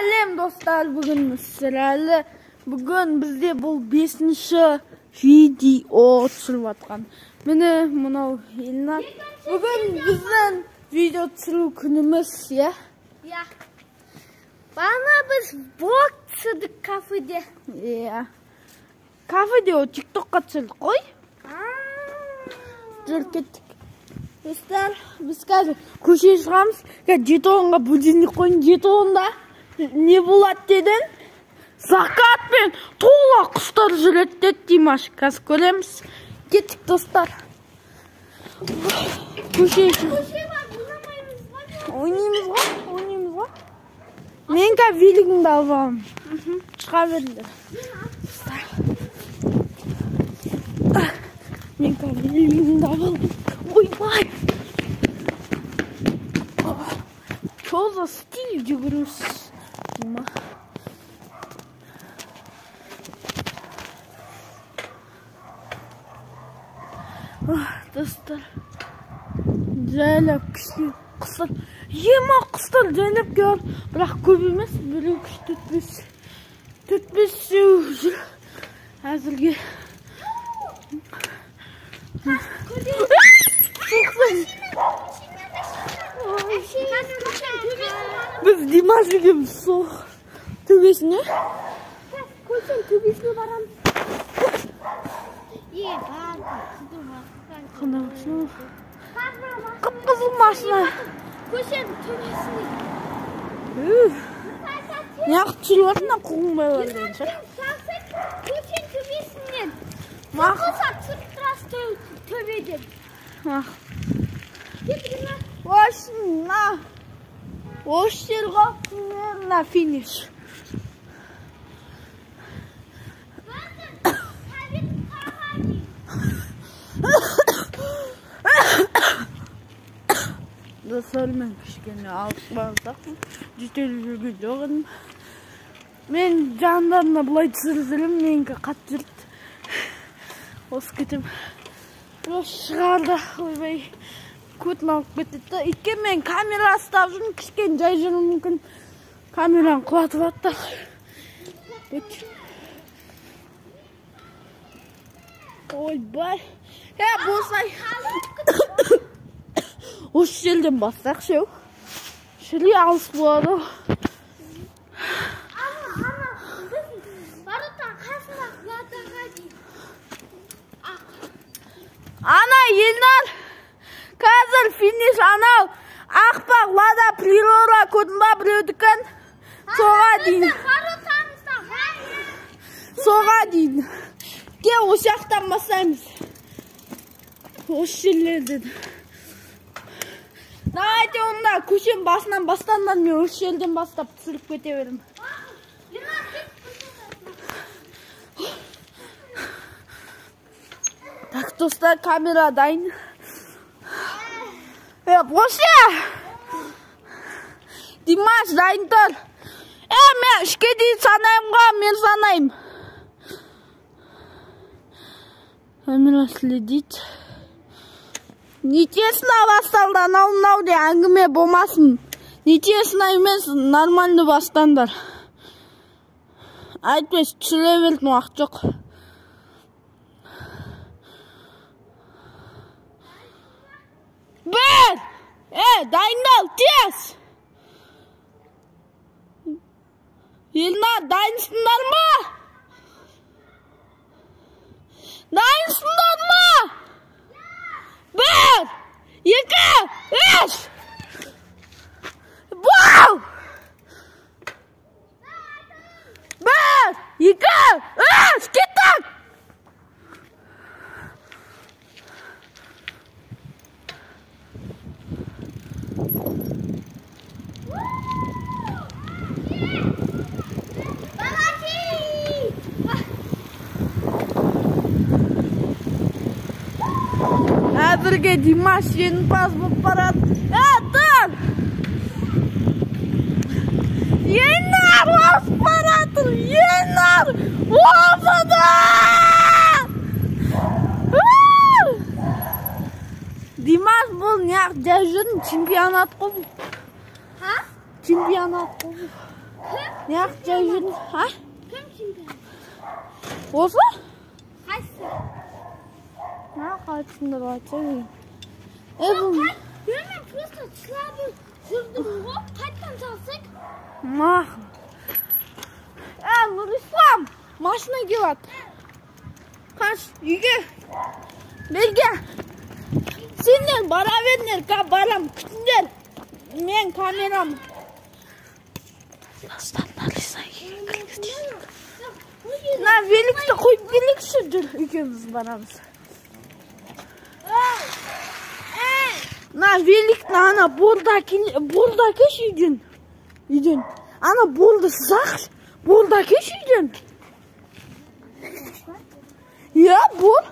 Сәлем достар, бүгін сірәлі. Бүгін бізде бұл 5-ші видео түсіріп жатқан. Міне мынау Елнар. Бүгін біздің видео түсіру күніміз, иә? Иә. Бағана біз влог түсірдік кафеде. Иә. Кафеде о TikTokқа түсірдік қой. Жүріп кеттік. Достар, біз қазір көшеге шығамыз. Қазір 7:10-ға будильник қойдым. 7:10-да не болады дедің? Закатпен тола құстар жүреді деді Димаш. Қазір көреміз. Кеттік достар. Көшеге шығамыз. Ойнаймыз ғой, ойнаймыз ғой. Мен қазір велигімді алып аламын. Шыға беріңдер. Мен қазір велигімді алып алдым. Ойбай! Что за стиль жүгірус? Достар, жайлап күшті құстар. Ема құстар жайлап келіп, бірақ көп емес, біреу күш төрт-бес. Төрт-бес жүр. Әзірге. Біз Димаш екеуміз сол төбесіне. Көшенің төбесіне барамыз. Қандай машина? Қып-қызыл машина. Көшенің төбесіне. Неғып түсіріп жатыр мына қуғынбайлар деген шығар. Көшенің төбесінен. Мақұл түсіріп тұрасыз төбеден. Осына. Осы жерге примерно финиш. Достар, мен кішкене алып барсақ, жөтеліп жүрген жоқ едім. Мен жандарына былай түсіріп жүрмін, менікі қатты жүрді. Осы кетем. Осы шығарды, ойбай, көтін алып кетеді. Өйткені мен камера ұстап жүрмін, кішкене жай жүруім мүмкін. Камераны құлатып атты. Ойбай. Босай. Осы жерден бастайық шеу. Шіли алыс болады. Ана, Елнар, қазір финиш анау ақпақ Лада Приора көрдің ба біреудікін? Соға дейін. Соға дейін. Кел, осы жақтан бастаймыз. Осы жерлерден. Давайте онда көшенің басынан бастаңдар, мен осы жерден бастап түсіріп кете беремін. Так, достар, камера дайын. Осы! Димаш, дайын тұр. Мен 3-ке дейін санаймын ғой, мен санаймын. Камера следит. Нечестно басталды, анау мынау де әңгіме болмасын. Нечестно емес, нормально бастаңдар. Әйтпесе түсіре беретін уақыт жоқ. Бір! Дайындал, тез! Елнар, дайынсыңдар ма? Дайынсыңдар ма? 1, 2, 3! Бол! 1, 2, 3! Кеттік! Әзірге Димаш жеңімпаз болып барады. Тұр! Елнар озып баратыр! Елнар озады! Димаш бұл неғып жай жүрдің? Чемпионат қой бұл. Чемпионат қой бұл. Неғып жай жүрдің? А? Кім чемпион? Осы? Қайсысы? На, қалай түсіндіріп айтсаң екен. Бұл... Мен просто слабый жүрдім ғой, қайтадан салсақ? Мақұл. Нұрислам, машина келеді. Қаш, үйге. Берге. Сендер бара беріңдер, барам, күтіңдер. Мен камерам. Достар, Нұрислам үйге кіргізді. На, великті қойып келейікші, жүр, екеуміз барамыз. На, великті ана борда әкеш үйден. Үйден. Ана борды сызақшы. Борды әкеш үйден. Иә, бор.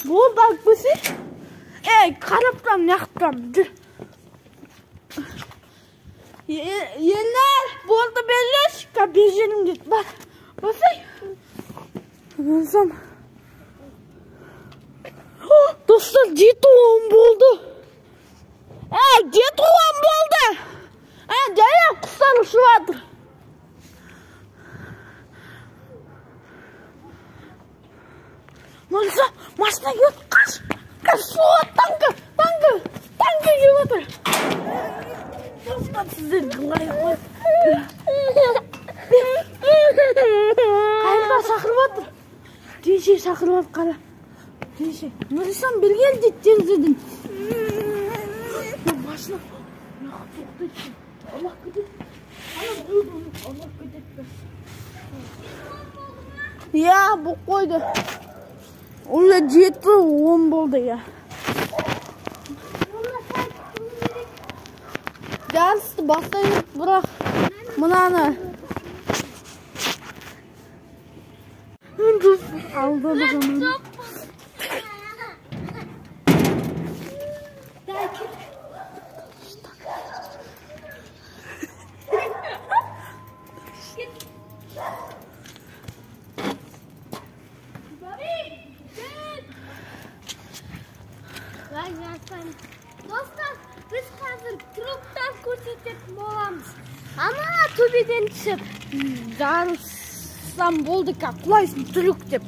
Борды алып келсе. Қарап тұрамын, неғып тұрамын, жүр. Елнар, борды берлеші, берженім деді. Бар, басай. Нұрислам. Достар, 7:10 болды. 7:10 болды. Жаяу құстар ұшып жатыр. Нұрислам, машина келіп, қаш. Қаш, суға, танкі, танкі, танкі келіп жатыр. Достар, сіздер қалай қойып. Қайырда шақырып жатыр. Тише шақырып жатыр, қара. Тише. Нұрислам, бері кел дейді терезеден. Машина тоқтайды. Ұрлап кетеді. Ана біреуді ұрлап кетеді. Иә, бұл қойды. Уже 7:10 болды, иә. Жарысты бастайық, бірақ мынаны. Алдадық оны. Достар, біз қазір трюктар көрсететін боламыз. Ана төбеден түсіп. Жарыстан болды, құлайсың трюк деп.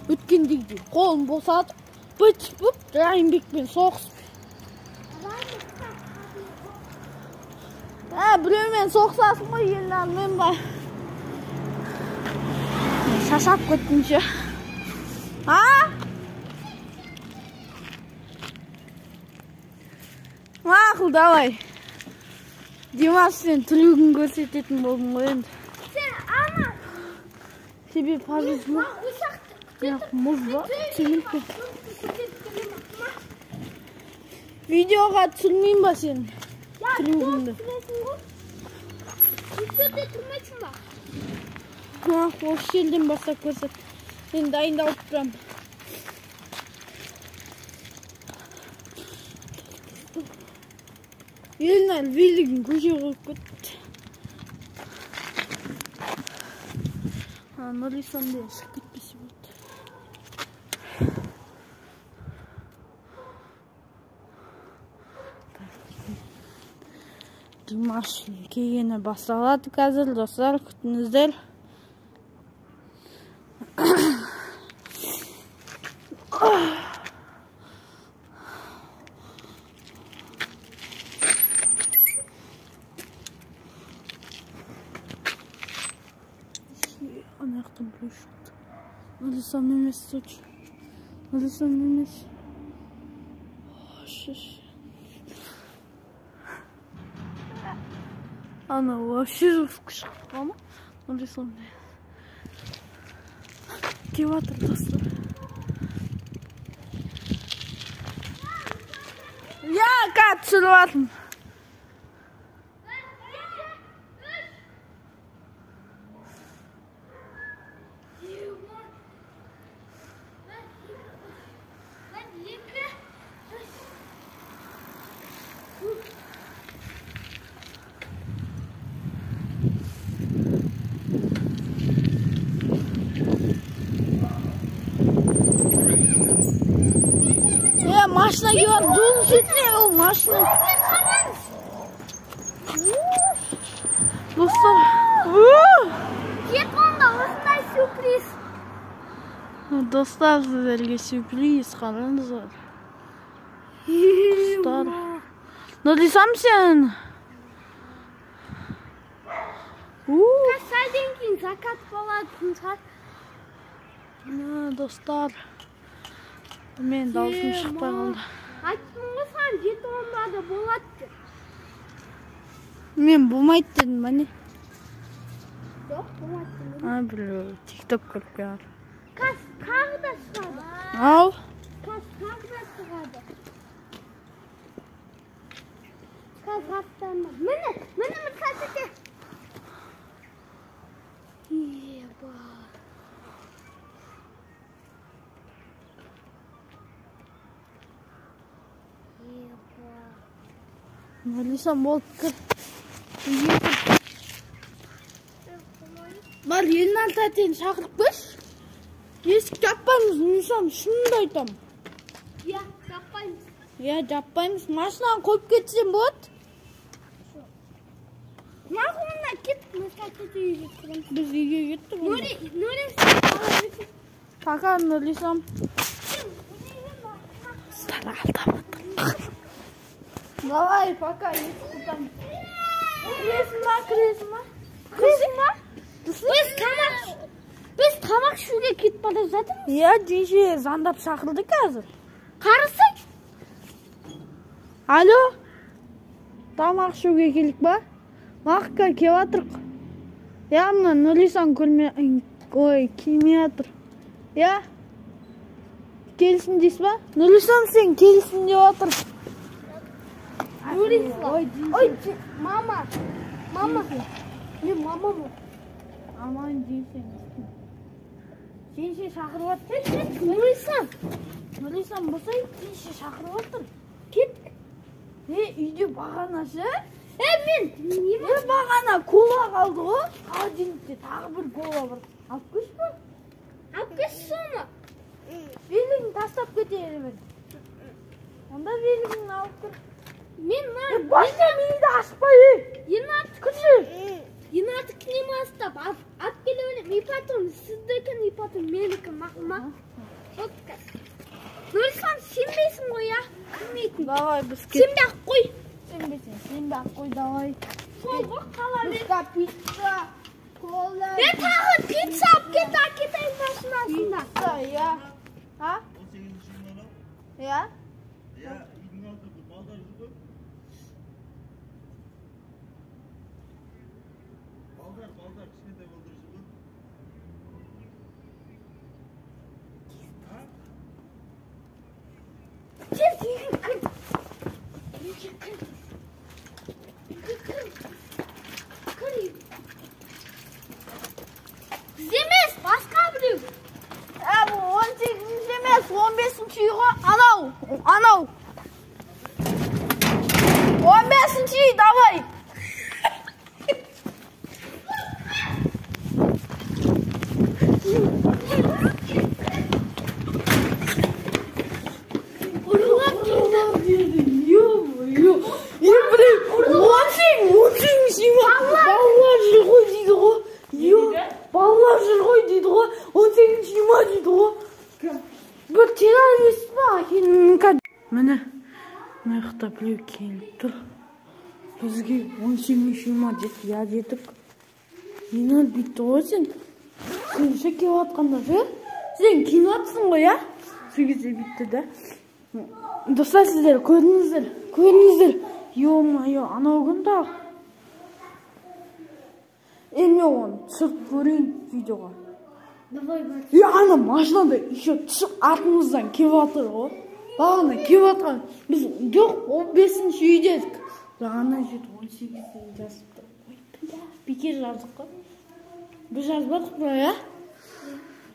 Өткендегідей қолын босатып, быт-быт Райымбекпен соғысып. Біреумен соғысасың ғой, Елнармен ба? Шаршап кеттім ше. А? Мақұл, давай. Димаш, сен трюгін көрсететін болдың ғой енді. Сен ана. Тебе повезло. Мұз ба? Цемент пе? Видеоға түсірмеймін ба сен? Трюгіңді. Түсірде тұрмайсың ба? Осы жерден бастап көрсет. Мен дайындалып тұрамын. Елнар велигін көше қойып кетті. Нұрислам деген шығып кетпесе болды. Димаш келгені басталады қазір, достар, күтіңіздер. Ана жақтан біреу шықты. Нұрислам емес, точно. Нұрислам емес. Ана вообще жестко шығып қалма. Нұрислам келіп жатыр, достар. Иә, қазір түсіріп жатырмын. Машина келіп, жолдың шетіне ол машина. Достар. Кет онда осындай сюрприз. Достар, сіздерге сюрприз, қараңыздар. Достар. Нұрислам сен. Сәлден кейін закат болады. Достар. Мен дауысым шықпай қалды. Айттым ғой саған 7:10-да болады деп. Мен болмайды дедім ба не? Жоқ, болмайды дедім. А, біреу TikTok көріп келді. Қазір тағы да шығады. Ау? Қазір тағы да шығады. Қазір аттанма. Міне, міне Мырза тете. Еба. Еба. Нұрислам болып кір. Үйге кір. Бар, Елнар тәтені шақырып көрші. Есік жаппаймыз, Нұрислам, шынымды айтамын. Иә, жаппаймыз. Иә, жаппаймыз. Машинаны қойып кетсем болады. Мақұл, онда кеттік, Мырза тете үйге кіреміз. Біз үйге кеттік. Нұрислам. Пока, Нұрислам. Қыздар алдап жатыр. Давай, пока, есік құртамыз. Кіресің ба, кіресің ба? Кіресің ба? Біз тамақ ішуге кетіп бара жатырмыз. Иә, жеңше звондап шақырды қазір. Қарасай. Алло, тамақ ішуге келдік ба? Маққа келіп жатырық. Иә, мына Нұрислам көрме, ой, келмей жатыр. Иә, келсін дейсіз ба? Нұрислам сен келсін деп жатыр. Нұрислам. Ой, мама. Мама. Мен мамамын. Аман жеңше. Жеңше шақырып жатыр. Нұрислам. Нұрислам болсай, жеңше шақырып жатыр. Кеттік. Үйде бағана ше? Мен бағана кола қалды ғой. Холодильникте тағы бір кола бар. Алып келші ба? Алып келші соны. Велігін тастап кетер мен. Онда велігін алып кір. Мен Басқа миыңды ашпай, ей. Кірші. Енаты кінем астап, алып келе беремін. И потом сіздікі, и потом менікі, мақұл ма? Болды қазір. Нұрислам, сенбейсің ғой, а? Кірмейтін. Давай, біз кет. Сенбей ақ қой. Сенбесең, сенбей ақ қой, давай. Сол ғой, қала бер. Пицца, пицца, кола. Тағы пицца алып кет, әкетайын машинасында. Пицца, иә. А? 18-ші ма? Иә. Иә, үйдің алдында бір балдар жүр ғой. Балдар, балдар, кішкентай балдар жүр ғой. А? Тез үйге кір. Үйге кір. Үйге кір. Кір үйге. Біз емес, басқа біреу. Бұл 18-ші емес, 15-ші үй ғой. Анау, анау. 15-ші үй, давай. Ұрлап келді. Ё-моё. Блин, 18-ші үй ма? Балалар жүр ғой дейді ғой. Ё, балалар жүр ғой дейді ғой. 18-ші үй ма дейді ғой. Бір террорист па? Міне, мына жақта біреу келіп тұр. Бізге 18-ші үй ма деді, иә дедік. Нені бүйтті ғой сен? Сен ше келіп жатқанда ше? Сен киініп жатсың ғой, иә? Сол кезде бүйтті да. Достар, сіздер көрдіңіздер, көрдіңіздер. Ё-моё, анау кім тағы? Мен оны түсіріп көрейін видеоға. Давай, бар. Ана машинада еще түсіп артымыздан келіп жатыр ғой. Бағана келіп жатқан. Біз жоқ, 15-ші үй дедік. Бірақ ана жерде 18-ден жазып тұр. Ой, бля, бекер жаздық қой. Біз жазбадық па, иә?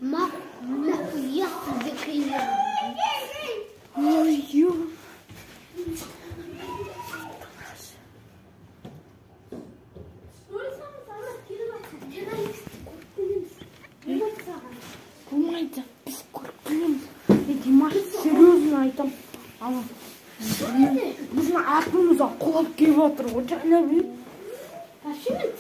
Мақұл, нахуя сізге қиын. Ой, ё. Нұрислам, ана келіп жатқан террористті көріп келеміз. Болмайды саған. Болмайды, біз көріп келеміз. Димаш, серьезно айтам. Ана, біздің артымыздан құлап келіп жатыр ғой, жайлап үй. Вообще мен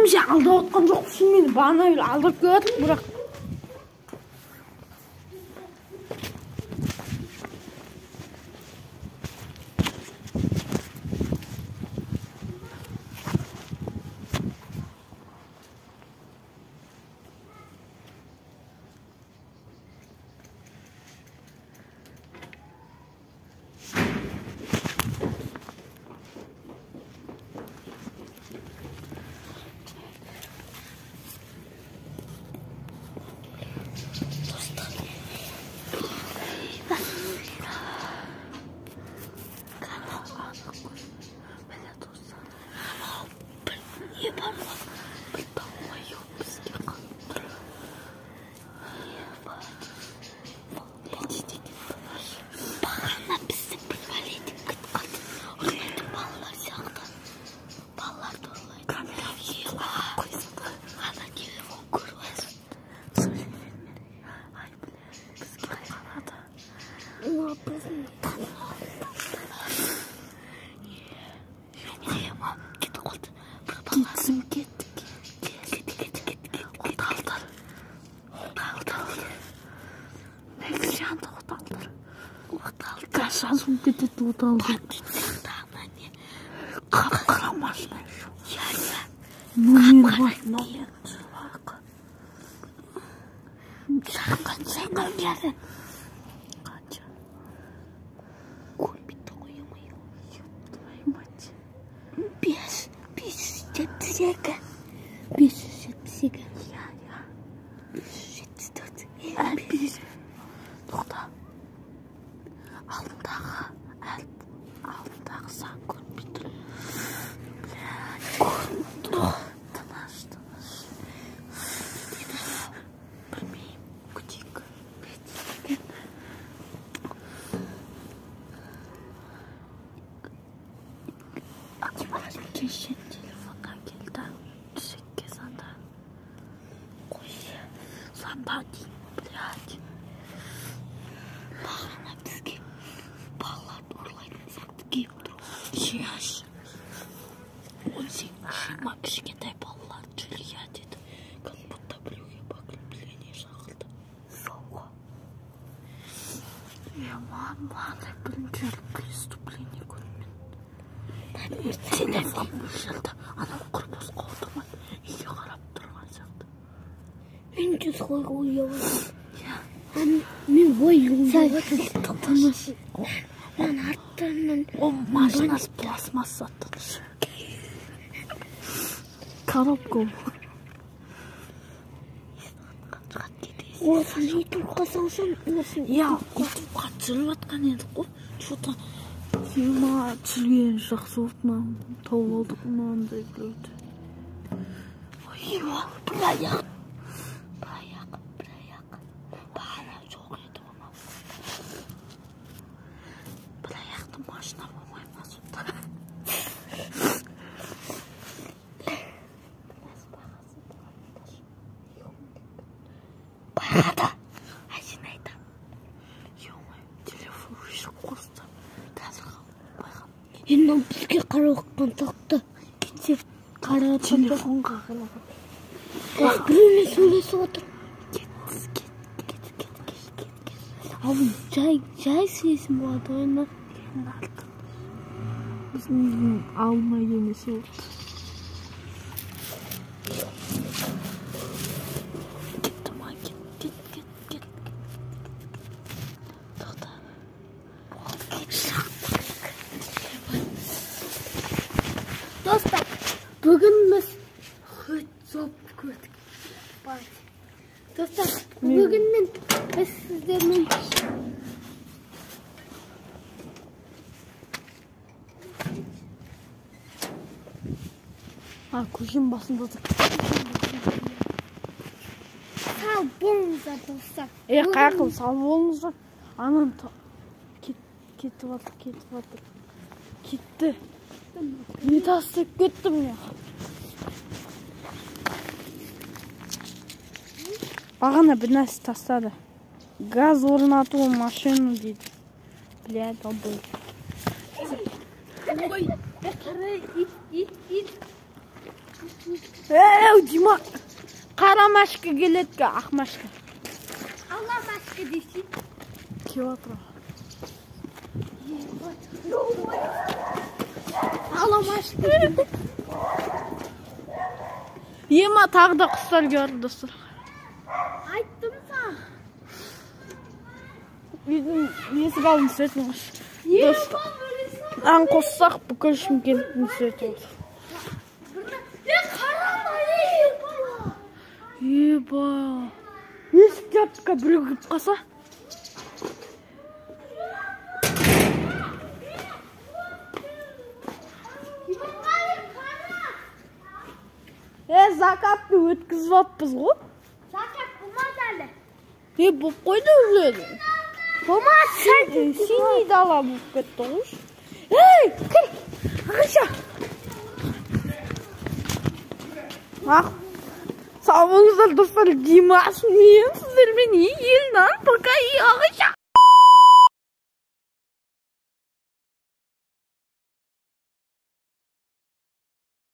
Айтам, сен алдап отқан жоқсың мені. Бағана бері алдап келіп жатырмын, бірақ. Қап-қара машина еще. Номер номер Қанша? Қанша? Көрмейді ғой, ё-моё. Ёб твою мать. 572. 572. Иә, иә. 574. Бес. Тоқта. Алдындағы әріп, алдындағы сан көрінбей тұр. Бля, көрініп тұр. Тыныш, тыныш. Білмеймін, күтейік. Кеше телефонға келді. Түсекке звонда. Қойшы. Звонда деймін, блядь. Бағана бізге балаларды ұрлайтын сияқты келіп тұр. Еш. 18-жиырма кішкентай балалар жүр, иә деді. Как будто біреуге подкрепление шақырды. Сол. Е, маған мынандай бірінші рет преступление көрдім. Телефон өшірді. Анау құр босқа отырмады. Үйге қарап тұрған сияқты. Мен де солай ойлап отырмын. Иә. Мен ой ойлап отырмын. Мен арттарынан Ол машинасы пластмасса, тыныш. Коробка ол. Осыны ютубқа салсам, осыны. Иә, ютубқа түсіріп жатқан едік қой. Что-то ема түсірген жақсы болды, мынаны тауып алдық мынандай біреуді. Ой, бір аяқ. Бір аяқ, бір аяқ. Бағана жоқ еді ғой. Бір аяқты машина болмай ма сонда? Бағада. Әсен айтам. Ё-моё, телефон өшіріп қосты. Қазір байқап. Енді ол бізге қарап отқан сияқты. Кетсе қарап отқан. Телефонға қарап. Біреумен сөйлесіп отыр. Кет, кет, кет, кет, кет, кет, кет. Ал жай, жай сөйлесін болады ғой енді. Енді артық. Біздің үйдің алдына келмесе болды. Кетті ма? Кет, кет, кет, кет. Тоқта. Достар, бүгін біз хит-жоп көрдік. Достар, бүгін мен біз сіздермен А, көшенің басында тұр. Сау болыңыздар, достар. Е, қаяққа сау болыңыздар. Анам кетіп жатыр, кетіп жатыр. Кетті. Не тастап кетті міне. Бағана бір нәрсе тастады. Газ орнату машину дейді. Бля, долбой. Ой, қарай, ит, ит, ит. Эй! Ема, қара машка келеді, ақ машка. Ала машка дейсің. Келіп жатыр. Ала машка. Ема, тағы да құстар келіп достар. Айттым саған. Үйдің есік алдын светін қос. Достар, аң қоссақ бүкіл Шымкенттің светі болды. Еба. Есік жапка біреу кіріп қалса. Закатты өткізіп алыппыз ғой. Закат болмады әлі. Болып қойды уже. Болмады. Синий дала болып кетті ғой. Ей, кір. Ағаша. Ақ. Сау болыңыздар достар. Димаш мен сіздермен Елнар. Пока.